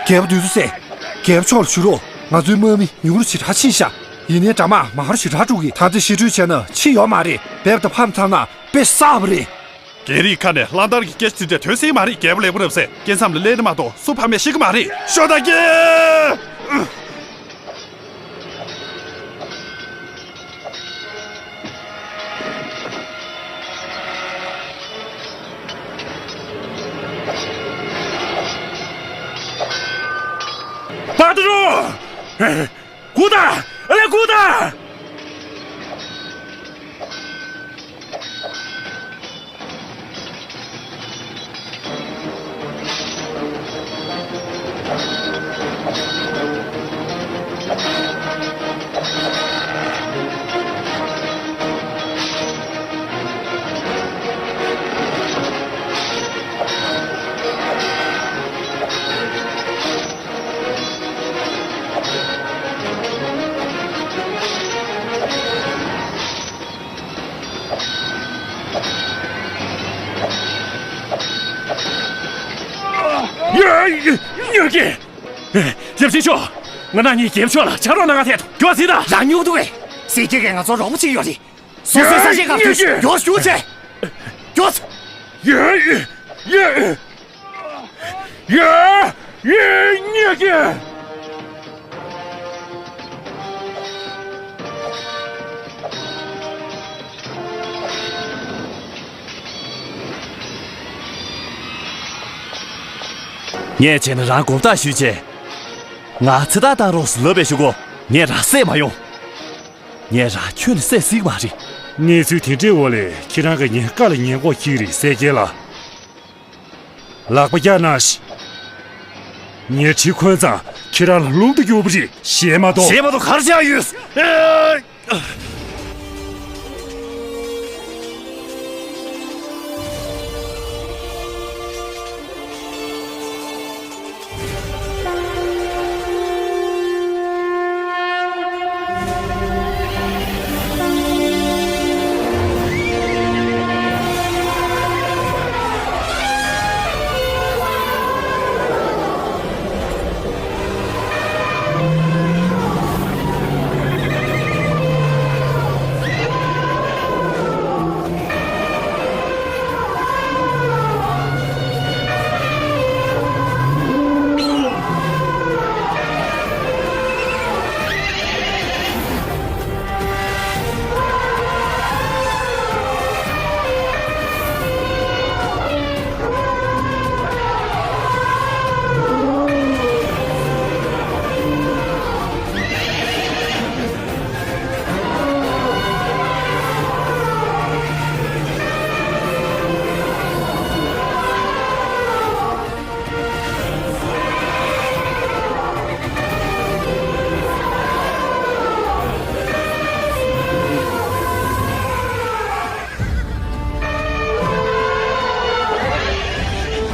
རྒྱལ་པོ་བདུད་འཚོ་ཟས། རྒྱལ་པོ་མཆོག་ལ་ཞུ་རོགས། ང་ཚོའི་དམག་མི་ཉུང་རུ་ཞེ་དྲག་ཕྱིན་ཤག་ཡིན་ནའི་དགྲ་དམག་མང་རུ་ཞེ་དྲག་འགྲོ་གི། ད་ལྟ་ཤི་འཕྲོས་བྱས་ན་ཕྱིན་ཡོད་མ་རེད། རྦད་དེ་ཕམ་ཚར་ན་དཔེ་བསགས་པ་རེད། རྒྱལ་རིགས་ཁ་ནས་གླང་དར་གྱི་སྐད་ཆ་དེ་འདྲ་ཐོས་སྲིད་མ་རེད། རྒྱལ་པོ་ལེགས་པོ་རབ་གསལ་སྐྱེ་མཚམས་ལ་སླེབས་ན་མ་གཏོགས་སུ་ཕམ་ཡས་ཤེས་ཀྱི་མ་རེད། ཤོ་ད་ཀྱེ། པ་ཏི་རུ། སྒུག་དང་། ཨ་ལས་སྒུག་དང་། ཉོ་གི། ཡབ་ཆེན་མཆོག་ང་རང་གཉིས་རྒྱལ་པོ་མཆོག་ལ་ཆབ་རོམ་གནང་ག་ཐད་དུ། མགྱོགས་སེ་ད། རང་ཉུང་འདུག་གས། ཟས་སྐྱེལ་གྱིས་ང་ཚོར་རོགས་པ་བྱེད་ཀྱི་ཡོད་རེད། སོ་སོའི་ས་ཆའི་སྐབས་དུས་མགྱོགས་ཞུ་ཆེ། མགྱོགས། ཡ་ཡ་ཡ། ཡ་ཡ་ཉེ་གི། ངས་བྱས་ན་རང་གོ་བརྡ་ཞུས་བྱས། ང་ཚེ་ཐར་བཏང་རོགས་ཟེར་ལབ་པའི་གཞུག་གུ་ངས་རང་བསད་མ་ཡོང་། ངས་རང་ཁྱོན་ནས་བསད་སྲིད་མ་རེད། གནས་ཚུལ་དེ་འདྲའི་འོག་ལས་ཁྱེད་རང་གིས་ངའི་བཀའ་ལ་ཉན་དགོས་ཀྱི་རེད་ཟས་སྐྱེལ་ལགས། ལག་པ་བརྒྱབ་གནང་ཞིག་ངས་གྲི་འཁོན་ཙང་ཁྱེད་རང་ལ་རླུང་དུ་གྱུར་པ་རེད། ཞེད་མ་གཏོགས། ཞེད་མ་གཏོགས་ག་རེ་བྱས་ཡོད། ཨེ།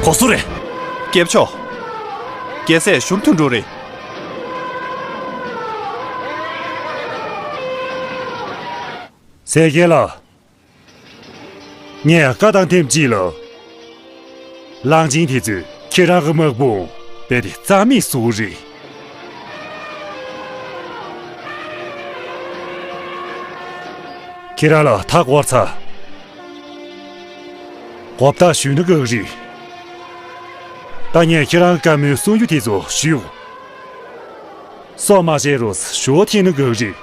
གོ་སུ་རེད། སྐྱབས་མཆོག་རྒྱལ་སྲས་གཞོན་དུ་འགྲོ་རེད། སེ་གེ་ལགས། ངས་བཀའ་དང་ཐེངས་གཅིག་ལ། གླང་ཆེན་དེ་ཚོས་ཁྱེད་རང་གི་དམག་དཔུང་རྦད་དེ་རྩ་མེད་བཟོ་གི་རེད། ཁྱེད་རང་ལ་མཐའ་བསྐོར་ཚར། མགོ་བཏགས་ཞུས་ན་དགའ་གི་རེད། ད་ངས་ཁྱེད་རང་བཀའ་མོལ་གསུང་རྒྱུ་དེ་ཚོ་ཞུ། སྲོག་མ་བཅད་རོགས་ཞུ་བ་འཐེན་ན་དགའ་གི་རེད།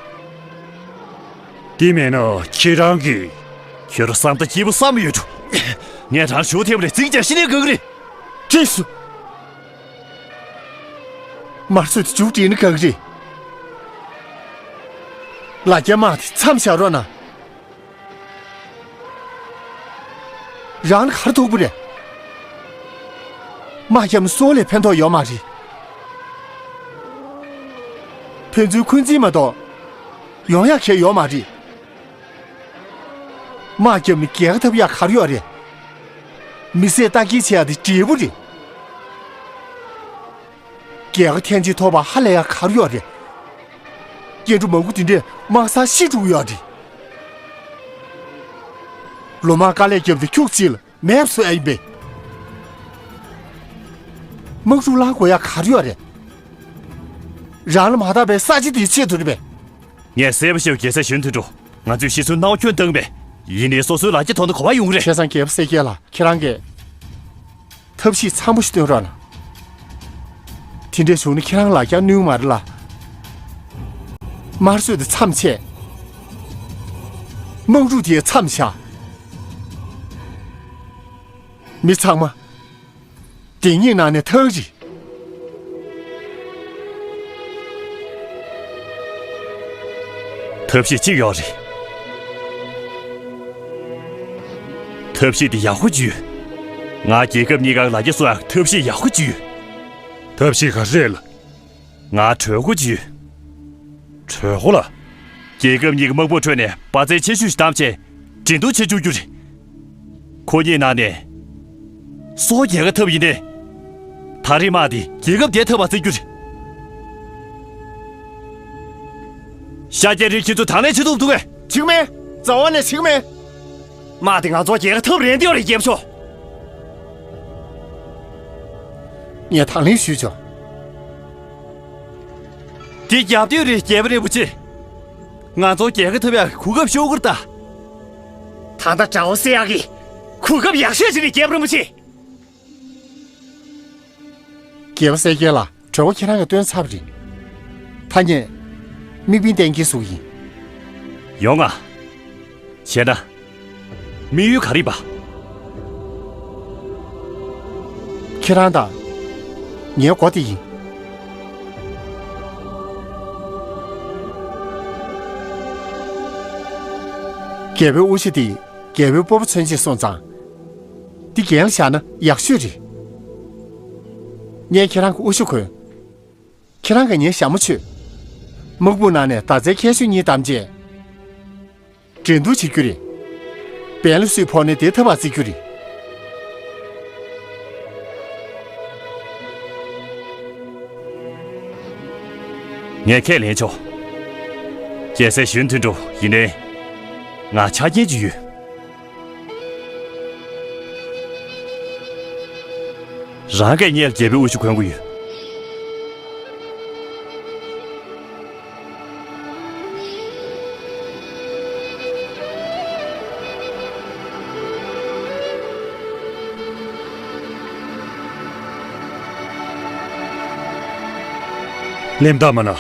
དེ་མེད་ན་ཁྱེད་རང་གིས། ཁྱོད་རང་བསམ་ད་སྐྱིད་པོ་བསམ་ཡོད་འགྲོ། ངས་རང་ཞུ་ཐེབས་རེ་རྫིག་ཀྱང་ཤི་ནས་དགའ་གི་རེད། ཁྲིས་སུ། དམར་གསོད་དུ་མཇུག་སྒྲིལ་ན་དགའ་གི་རེད། ལ་རྒྱ་དམག་དེ་མཚམས་བཞག་རོགས་གནང་། རང་ལ་ག་རེ་ཐུག་པ་རེད། དམག་བརྒྱབ་ན་སྲོག་ལས་ཕན་ཐོགས་ཡོད་མ་རེད། ཕན་ཚུན་འཁོན་འཛིན་མ་གཏོགས། ཡོང་ཡག་གང་ཡང་ཡོད་མ་རེད། དམག་བརྒྱབ་ནས་རྒྱལ་ཁ་ཐོབ་ཡག་ག་རེ་ཡོད་རེད། མི་བསད་རྟ་འགྱེལ་བྱེད་ཡག་དེ་འབྲས་བུ་རེད། རྒྱལ་ཁ་ཐེངས་གཅིག་ཐོབ་པ་ཧ་ལས་ཡག་ག་རེ་ཡོད་རེད། སྐྱེ་འགྲོ་མང་པོ་དེ་འདྲས་དམག་སར་ཤི་འགྲོ་གི་ཡོད་རེད། ལོ་མང་དཀའ་ལས་བརྒྱབ་སྟེ་ཁྱུག་ཅིག་ལ་མེད་པ་བཟོ་ཡག་ཡིན་པས། དམག་འཁྲུག་བསླང་དགོས་ཡག་ག་རེ་ཡོད་རེད། རང་ལ་མ་བརྟགས་པའི་ས་བྱི་དེའི་ཆེད་དུ་རེད་པས། ངས་གསལ་པོ་ཤེས། རྒྱལ་སྲས་གཞོན་དུ་འགྲོ། ང་ཚོས་ཤི་གསོན་སྣང་བ་ཁྱོན་བཏང་པས། ཡིན་ནའི་སོ་སོའི་ལ་རྒྱ་དོར་ན་གོ་བ་ཡོང་གི་རེད། བྱས་ཙང་རྒྱལ་པོ་གསལ་རྒྱལ་ལགས། ཁྱེད་རང་གིས་ཐབས་ཤེས་འཚམ་པོ་ཞིག་སྟོན་རོགས་གནང་། དེ་འདྲས་བྱུང་ན་ཁྱེད་རང་ལ་རྒྱ་གནོད་མ་རེད་ལ། དམར་གསོད་དེ་མཚམས་ཆད། དམག་འཁྲུག་དེ་མཚམས་བཞག། མི་ཚང་མ་སྡིག་ཉེས་ནང་ནས་ཐར་རེད། ཐབས་ཤེས་གཅིག་ཡོད་རེད། ཐབས་ཤེས་དེ་ཡག་པོ་ཅིག་ཡོད། ང་རྒྱལ་ཁབ་གཉིས་ཀར་ལ་རྒྱ་གསོ་ཡག་ཐབས་ཤེས་ཡག་པོ་ཅིག་ཡོད། ཐབས་ཤེས་ག་རེ་རེད་ལགས། ང་གྲོས་འགོ་ཅིག་ཡོད། གྲོས་འགོ་ལགས། རྒྱལ་ཁབ་གཉིས་ཀྱི་དམག་དཔུང་ཁྲོད་ནས་དཔའ་རྩལ་ཆེ་ཤོས་ཤིག་བདམས་བྱས་འགྲན་བསྡུར་བྱེད་བཅུག་རྒྱུ་རེད། ཁོ་གཉིས་ནང་ནས་སོ་རྒྱལ་ཁ་ཐོབ་ཡིན་ནའི། ད་རེས་དམག་འདི་རྒྱལ་ཁབ་བརྒྱ་ཐོབ་པ་བརྩི་རྒྱུ་རེད། ཤཱཀྱ་རིགས་ཁྱེད་ཚོ་དང་ལེན་བྱེད་ཐུབ་འདུག་གས། བྱེད་ཀྱི་མེད། རྩ་བ་ནས་བྱེད་ཀྱི་མེད། དམག་འདི་ང་ཚོ་རྒྱལ་ཁ་ཐོབ་རན་འདོད་རེད་རྒྱལ་པོ་མཆོག། ངས་དང་ལེན་ཞུས་ཆོག། འདི་རྒྱབ་དུས་རེད་རྒྱལ་པོ་རིན་པོ་ཆེ། ང་ཚོ་རྒྱལ་ཁ་ཐོབ་ཡག་གི་གོ་སྐབས་ཤོར་གི་རེད་ད། ད་ལྟ་དགྲ་བོ་བསད་ཡག་གི་གོ་སྐབས་ཡག་ཤོས་ཅིག་རེད་རྒྱལ་པོ་རིན་པོ་ཆེ། རྒྱལ་པོ་གསལ་རྒྱལ་ལགས། གྲོས་འགོ་ཁྱེད་རང་གིས་བཏོན་ཚར་བ་རེད། ཐ་སྙད། དམིགས་འབེན་གཏན་འཁེལ་ཞུ་གི་ཡིན། ཡོང་ང་། བྱས་ན། དམིགས་ཡུལ་ག་རེ་ཡིན་པ། ཁྱེད་རང་དང་། ངའི་མགོ་དེ་ཡིན། རྒྱལ་པོའི་དབུ་ཞྭ་དེ་རྒྱལ་པོའི་སྤོབས་པ་མཚོན་ཆེད་སོང་ཙང་། འདི་འགན་ལ་བཞག་ན་ཡག་ཤོས་རེད། ངས་ཁྱེད་རང་གི་དབུ་ཞྭ་གོན། ཁྱེད་རང་གིས་ངའི་ཞྭ་མོ་ཆོད། དམག་དཔུང་ནང་ནས་མདའ་རྩལ་མཁས་ཤོས་གཉིས་བདམས་རྗེས། འགྲན་བསྡུར་བྱེད་རྒྱུ་རེད། བན་ལ་སུས་ཕོག་ནའི་དེ་ཐབས་བརྩི་རྒྱུ་རེད། ངས་ཁས་ལེན་ཆོག་རྒྱལ་སྲས་གཞོན་དོན་གྲུབ། ཡིན་ནའི། ང་ཆ་རྐྱེན་ཅིག་ཡོད། རང་གིས་སྔོན་ལ་རྒྱལ་པོའི་དབུ་ཞྭ་གོན་དགོས་ཡོད། གླེན་རྟགས་མ་གནང་།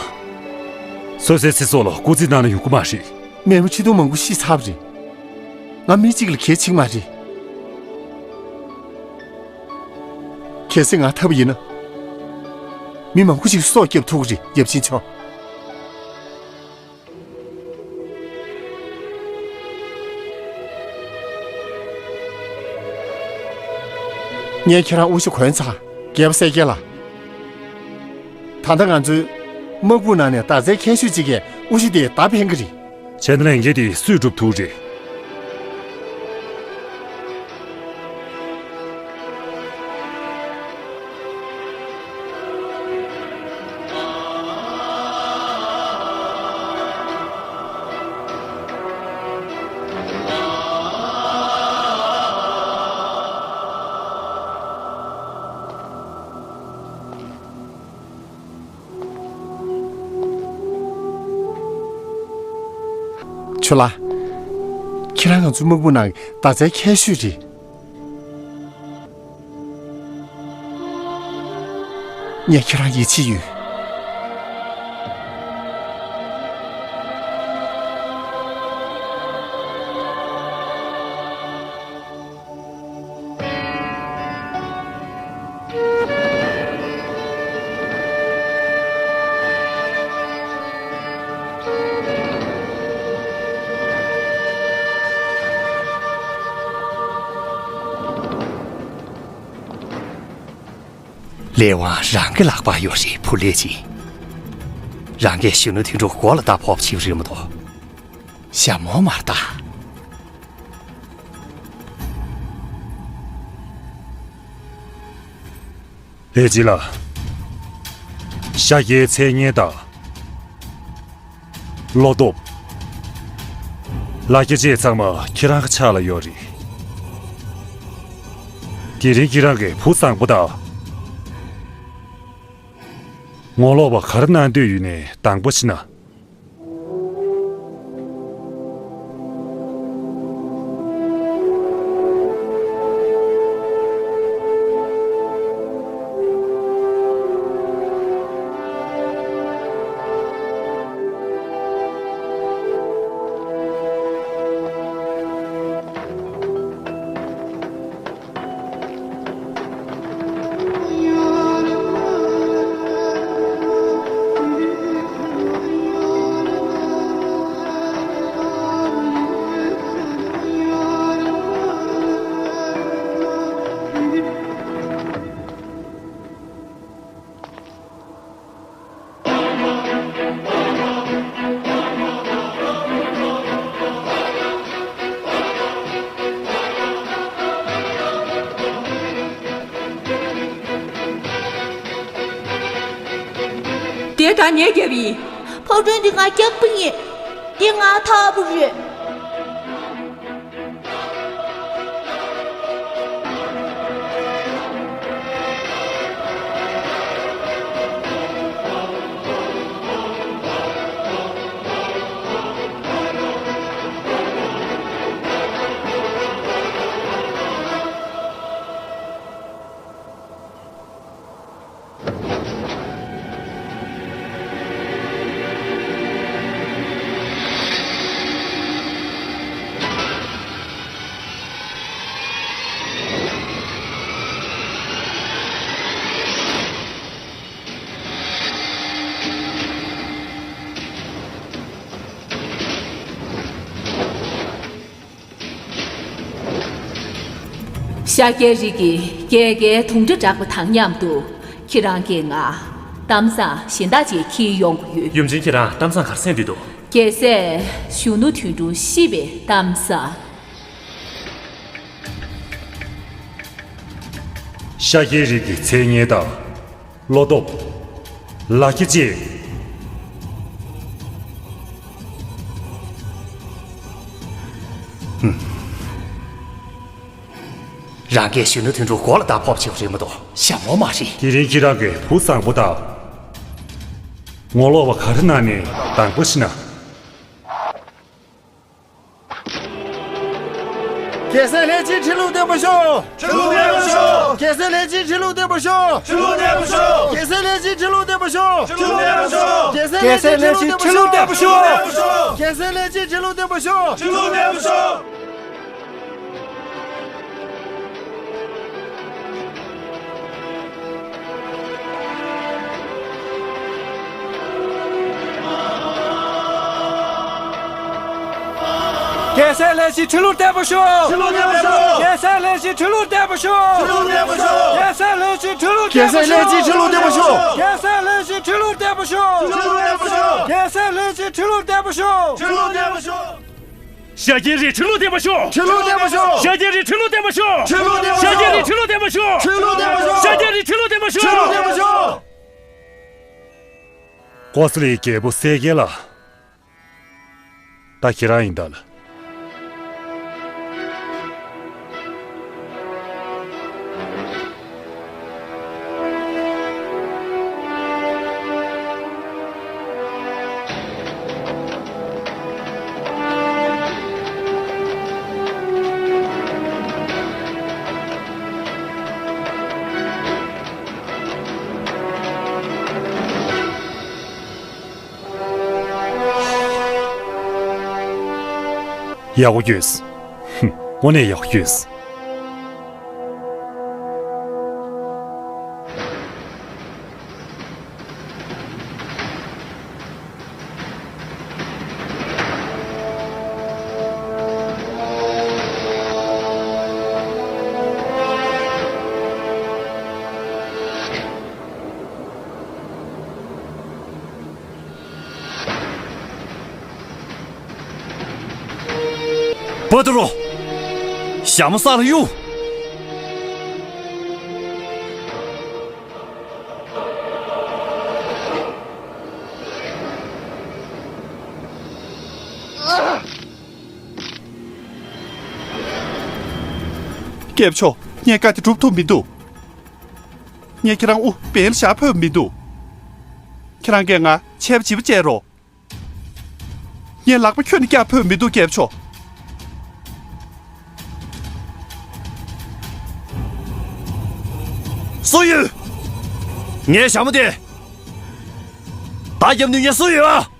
སོ་སོའི་ཚེ་སྲོག་ལ་སྐུར་རྩིས་གནང་ན་ཡོང་གི་མ་རེད། མེས་པོ་ཁྲི་སྟོང་མང་པོ་ཤི་ཚར་བ་རེད། ང་མི་གཅིག་ལ་གལ་ཆེ་གི་མ་རེད། གལ་སྲིད་ང་ཐར་པ་ཡིན་ན། མི་མང་པོ་ཞིག་སྲོག་སྐྱོབ་ཐུབ་ཀྱི་རེད། ཡབ་ཆེན་མཆོག་ངས་ཁྱེད་རང་དབུ་ཞྭ་གོན་ཚར། རྒྱལ་པོ་གསལ་རྒྱལ་ལགས། ད་ལྟ་ང་ཚོའི་དམག་དཔུང་ནང་ནས་མདའ་རྩལ་མཁས་ཤོས་གཅིག་གིས་དབུ་ཞྭ་དེ་མདའ་འཕེན་གྱི་རེད། བྱས་ན་ལས་འགན་དེ་སུས་སྒྲུབ་ཐུབ་རེད། ཆོས་ལགས། ཁྱེད་རང་ང་ཚོའི་དམག་དཔུང་ནང་མདའ་རྩལ་མཁས་ཤོས་རེད། ངས་ཁྱེད་རང་ཡིད་ཆེས་ཡོད། ལས་དབང་རང་གི་ལག་པར་ཡོད་རེད། བུ་ལས་ཅི། རང་གིས་གཞོན་ནུ་དོན་གྲུབ་མགོ་ལ་རྟ་ཕོག་བྱེད་རེད་མ་གཏོགས། ཞྭ་མོ་མར་ལྟ། ལས་ཅི་ལགས། ཤཱཀྱའི་མཚན་སྙན་དང་། བློ་སྟོབས། ལ་རྒྱ་བཅས་ཚང་མ་ཁྱེད་རང་གི་ཕྱག་ལ་ཡོད་རེད། དེ་རིང་ཁྱེད་རང་གིས་བུ་བཟང་པོ་དང་། ངོ་ལོག་པ་ག་རེ་གནང་འདོད་ཡོད་ནའི་དང་པོ་བྱས་ན། དེ་ད་ངས་བརྒྱབ་ཡིན། ཕོ་བྲང་འདི་ང་བརྒྱབ་པ་ཡིན། འདི་ང་འཐག་པ་རེད། ཤཱཀྱའི་རིགས་ཀྱིས་རྒྱལ་ཁའི་དུང་སྒྲ་བསྒྲགས་པ་དང་མཉམ་དུ། ཁྱེད་རང་གིས་ང་གཏམ་བཟང་གཞན་དག་ཅིག་འཁྱེར་ཡོང་གི་ཡོད། ཡུམ་ཆེན། ཁྱེད་རང་གཏམ་བཟང་ག་རེ་གསན་འདོད་འདུག། རྒྱལ་སྲས་གཞོན་ནུ་དོན་གྲུབ་ཤི་བའི་གཏམ་བཟང་། ཤཱཀྱའི་རིགས་ཀྱི་མཚན་སྙན་དང་། བློ་སྟོབས། ལག་ཁྱེར་བཅས། ཧུམ། རང་གིས་གཞོན་ནུ་དོན་གྲུབ་མགོ་ལ་བརྡ་ཕོག་བྱས་པ་རེད་མ་གཏོགས་ཞྭ་མོ་མ་རེད། དེ་རིང་ཁྱེད་རང་གིས་བུ་བཟང་པོ་དང་། ངོ་ལོག་པ་ག་རེ་གནང་ནས་དང་པོ་ཤི་ན། རྒྱལ་སྲས་ལྷས་བྱིན་ཁྲི་ལོ་བརྟན་པར་ཤོག། ཁྲི་ལོ་བརྟན་པར་ཤོག། རྒྱལ་སྲས་ལྷས་བྱིན་ཁྲི་ལོ་བརྟན་པར་ཤོག། ཁྲི་ལོ་བརྟན་པར་ཤོག། རྒྱལ་སྲས་ལྷས་བྱིན་ཁྲི་ལོ་བརྟན་པར་ཤོག། ཁྲི་ལོ་བརྟན་པར་ཤོག། རྒྱལ་སྲས་ལྷས་བྱིན་ཁྲི་ལོ་བརྟན་པར་ཤོག། རྒྱལ་སྲས་ལྷས་བྱིན་ཁྲི་ལོ་བརྟན་པར་ཤོག། ཁྲི་ལོ་བརྟན་པར་ཤོག། རྒྱལ་སྲས་ལྷས་བྱིན་ཁྲི་ལོ་བརྟན་པར་ཤོག། ཁྲི་ལོ་བརྟན་པར་ཤོག། རྒྱལ་སྲས་ལྷས་བྱིན་ཁྲི་ལོ་བརྟན་པར་ཤོག། ཁྲི་ལོ་བརྟན་པར་ཤོག། རྒྱལ་སྲས་ལྷས་བྱིན་ཁྲི་ལོ་བརྟན་པར་ཤོག། རྒྱལ་སྲས་ལྷས་བྱིན་ཁྲི་ལོ་བརྟན་པར་ཤོག། རྒྱལ་སྲས་ལྷས་བྱིན་ཁྲི་ལོ་བརྟན་པར་ཤོག། ཁྲི་ལོ་བརྟན་པར་ཤོག། རྒྱལ་སྲས་ལྷས་བྱིན་ཁྲི་ལོ་བརྟན་པར་ཤོག། ཁྲི་ལོ་བརྟན་པར་ཤོག། ཤཱཀྱའི་རིགས་ཁྲི་ལོ་བརྟན་པར་ཤོག། ཁྲི་ལོ་བརྟན་པར་ཤོག། ཤཱཀྱའི་རིགས་ཁྲི་ལོ་བརྟན་པར་ཤོག། ཁྲི་ལོ་བརྟན་པར་ཤོག། ཤཱཀྱའི་རིགས་ཁྲི་ལོ་བརྟན་པར་ཤོག། ཁྲི་ལོ་བརྟན་པར་ཤོག། ཤཱཀྱའི་རིགས་ཁྲི་ལོ་བརྟན་པར་ཤོག། ཁྲི་ལོ་བརྟན་པར་ཤོག། ཀོ་ས་ལའི་རྒྱལ་པོ་གསལ་རྒྱལ་ལགས། ད་ཁྱེད་རང་ཡིན་ད་ལ། ཡག་པོ་བསྐྱོན་སོང་། ཧུམ། དངོས་གནས་ཡག་པོ་བསྐྱོན་སོང་། པ་ཏུ་རོ། ཞྭ་མོ་ས་ལ་གཡུག། སྐྱབས་མཆོག་ངས་བཀའ་དེ་སྒྲུབ་ཐུབ་མི་འདུག། ངས་ཁྱེད་རང་དབུ་འབེན་ལ་བཞག་ཕོད་མི་འདུག། ཁྱེད་རང་གིས་ང་ཆད་པ་བྱིས་པ་བྱས་རོགས། ངས་ལག་པ་ཁྱོན་ནས་བཀྱག་ཕོད་མི་འདུག། སྐྱབས་མཆོག། སུ་ཡོད། ངའི་ཞྭ་མོ་དེ། བརྡ་རྒྱབ་ནུས་མཁན་སུ་ཡོད་ཨ།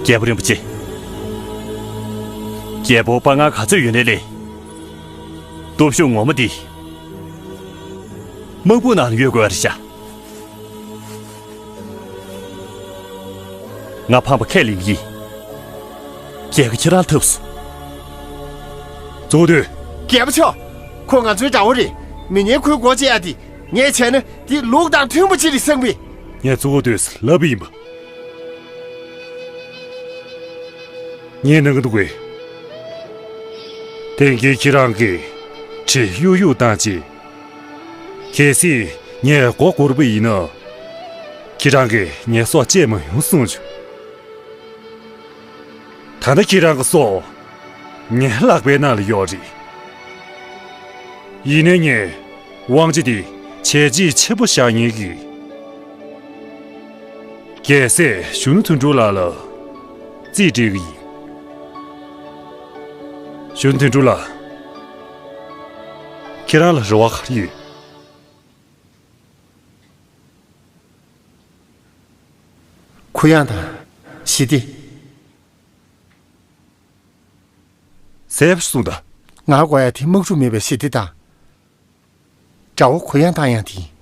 རྒྱལ་པོ་རིན་པོ་ཆེ། རྒྱལ་པོ་དཔའ་ངར་ག་ཚོད་ཡོད་ནའི་ལས། སྟོབས་ཤུགས་ངོ་མ་འདི། དམག་དཔུང་ནང་ལ་ཡོད་དགོས་པ་རེད་ཤག། ང་ཕངས་པ་ཁས་ལེན་གྱི་ཡིན། རྒྱལ་ཁ་ཁྱེད་རང་ཐོབ་སོང་། གཙོ་བོ་དོན། རྒྱལ་པོ་མཆོག། ཁོ་ང་ཚོའི་དགྲ་བོ་རེད། མི་ངན་ཁོའི་མགོ་བཅད་ཡ་དེ་ངས་བྱས་ན་དེ་ལུགས་དང་མཐུན་པ་ཅིག་རེད་བསམ་གི། ངས་གཙོ་བོ་དོན་ལབ་པ་ཡིན་པ། ངས་གནང་གི་འདུག་གས། དེང་གི་ཁྱེད་རང་གིས་གྲི་གཡུག་གཡུག་བཏང་རྗེས། གལ་སྲིད་ངས་མགོ་སྒུར་པ་ཡིན་ན། ཁྱེད་རང་གིས་ངའི་སྲོག་བཅད་མ་ཡོང་གསུངས་བྱུང་། ད་ལྟ་ཁྱེད་རང་གི་སྲོག་ངའི་ལག་པའི་ནང་ལ་ཡོད་རེད། ཡིན་ནའི་ངས་དབང་ཆ་དེ་བྱས་རྗེས་ཆེན་པོ་བཞག་མཁན་གྱི་རྒྱལ་སྲས་གཞོན་ནུ་དོན་གྲུབ་ལགས་ལ་རྩིས་སྤྲད་ཀྱི་ཡིན། གཞོན་ནུ་དོན་གྲུབ་ལགས། ཁྱེད་རང་ལ་རེ་བ་ག་རེ་ཡོད། གུ་ཡངས་དང་། ཞི་བདེ། གསལ་པོ་གསུངས་དང་། ང་དགོས་ཡ་དེ་དམག་འཁྲུག་མེད་པའི་ཞི་བདེ་དང་། དགྲ་བོ་གུ་ཡངས་བཏང་ཡ་དེ་ཡིན།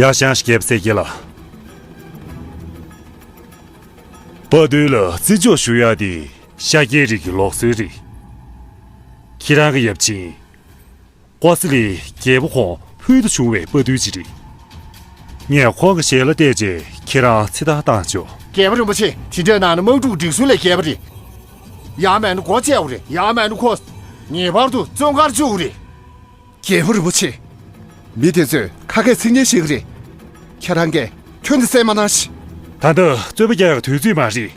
ཡ་ཞང་ཞི་རྒྱལ་པོ་གསལ་རྒྱལ་ལགས། དཔའ་རྟུལ་ལ་བརྩི་འཇོག་ཞུ་ཡ་དེ་ཤཱཀྱའི་རིགས་ཀྱི་ལུགས་སྲོལ་རེད། ཁྱེད་རང་གི་ཡབ་ཆེན་ཀོ་སི་ལི་རྒྱལ་པོ་ཁོང་ཕུལ་དུ་བྱུང་བའི་དཔའ་རྟུལ་ཅིག་རེད། ངས་ཁོང་གི་ཞལ་ལ་བལྟས་རྗེས་ཁྱེད་རང་ཚེ་ཐར་བཏང་ཆོག་རྒྱལ་པོ་རིན་པོ་ཆེ། དེ་འདྲ་གནང་ན་དམག་འཁྲུག་སྒྲིག་སྲོལ་ལས་འགལ་བ་རེད། ཡང་མིན་ན་སྒོ་བཅད་པ་རེད། ཡང་མིན་ན་ཁོ་ངེས་པར་དུ་བཙོན་ཁར་བཅུག་པ་རེད། རྒྱལ་པོ་རིན་པོ་ཆེ། མི་དེ་ཚོས་ཁ་སྐད་ཚིག་ངན་བཤད་ཀྱི་རེད། ཁྱེད་རང་གིས་ཁྱོན་ནས་སེམས་མ་གནང་ཞིག་ད་ལྟ་རྩོད་པ་རྒྱག་ཡག་དུས་ཚོད་མ་རེད།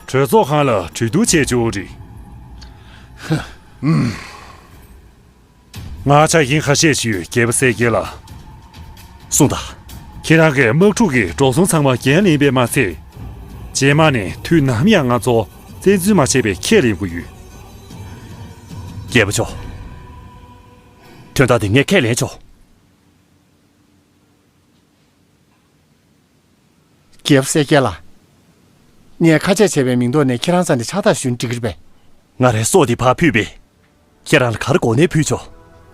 གྲོས་ཚོགས་ཁང་ལ་གྲོས་བསྡུར་བྱས་ཆོག་རེད། ང་ཆ་རྐྱེན་ཁ་ཤས་ཤིག་ཡོད། རྒྱལ་པོ་གསལ་རྒྱལ་ལགས། གསུངས་དང་། ཁྱེད་རང་གིས་དམག་འཁྲུག་གི་འགྲོ་སོང་ཚང་མ་འགན་ལེན་པས་མ་ཚད། རྗེས་མ་ནས་དུས་ནམ་ཡང་ང་ཚོ་བཙན་འཛུལ་མ་བྱས་པའི་ཁས་ལེན་དགོས་ཡོད། རྒྱལ་པོ་མཆོག་དོན་དག་འདི་ངས་ཁས་ལེན་ཆོག་རྒྱལ་པོ་གསལ་རྒྱལ་ལགས། ངས་ཁ་ཆད་བྱས་པའི་མིང་ཐོག་ནས་ཁྱེད་རང་རྩ་ནས་ཕྱག་རྟགས་ཞུས་ན་འགྲིག་གི་རེད་པས། ང་རའི་སྲོག་འདི་ཕར་ཕུལ་བས། ཁྱེད་རང་ལ་ག་རེ་དགོས་ནའི་ཕུལ་ཆོག་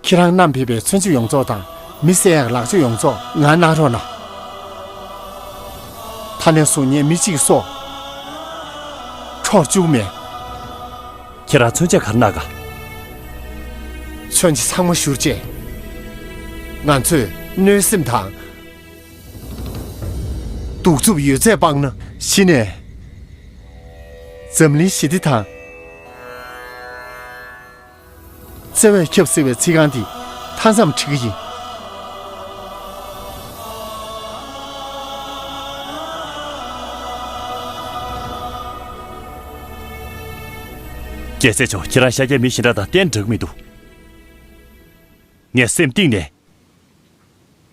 ཁྱེད་རང་བསྣམས་ཕེབས་པའི་མཚོན་ཆ་ཡོངས་རྫོགས་དང་མི་བསད་ཡག་ལག་ཆ་ཡོངས་རྫོགས་ང་གནང་རོགས་གནང་། ད་ནས་བཟུང་ངས་མི་གཅིག་གི་སྲོག་འཕྲོག་བཅུག་མེད། ཁྱེད་རང་མཚོན་ཆ་ག་རེ་གནང་ག་མཚོན་ཆ་ཚང་མ་བཞུར་རྗེས། ང་ཚོས་གནོད་སེམས་དང་། གདུག་རྩུབ་ཡོད་ཚད་སྤངས་ན། གཞི་ནས་འཛམ་གླིང་ཞི་བདེ་དང་། བརྩེ་བས་ཁྱབ་ཟེར་བའི་ཚིག་རྐང་འདི་མཐའ་མཚམས་ཁྲིད་ཀྱི་ཡིན། རྒྱལ་སྲས་མཆོག་ཁྱེད་རང་ཤཱཀྱའི་མི་གཞན་དག་དང་གཏན་འདྲ་གི་མི་འདུག་ངས་སེམས་གཏིང་ནས།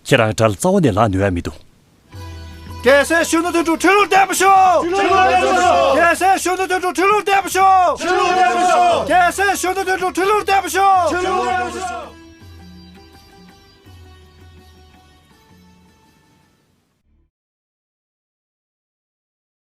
ཁྱེད་རང་དགྲ་ལ་རྩ་བ་ནས་ལངས་ནུས་ཡ་མི་འདུག་རྒྱལ་སྲས་གཞོན་ནུ་དོན་གྲུབ་ཁྲི་ལོར་བདེ་པོ་བཞུགས། ཁྲི་ལོར་བདེ་པོ་བཞུགས། རྒྱལ་སྲས་གཞོན་ནུ་དོན་གྲུབ་ཁྲི་ལོར་བདེ་པོ་བཞུགས། ཁྲི་ལོར་བདེ་པོ་བཞུགས། རྒྱལ་སྲས་གཞོན་ནུ་དོན་གྲུབ་ཁྲི་ལོར་བདེ་པོ་བཞུགས། ཁྲི་ལོར་བདེ་པོ་བཞུགས།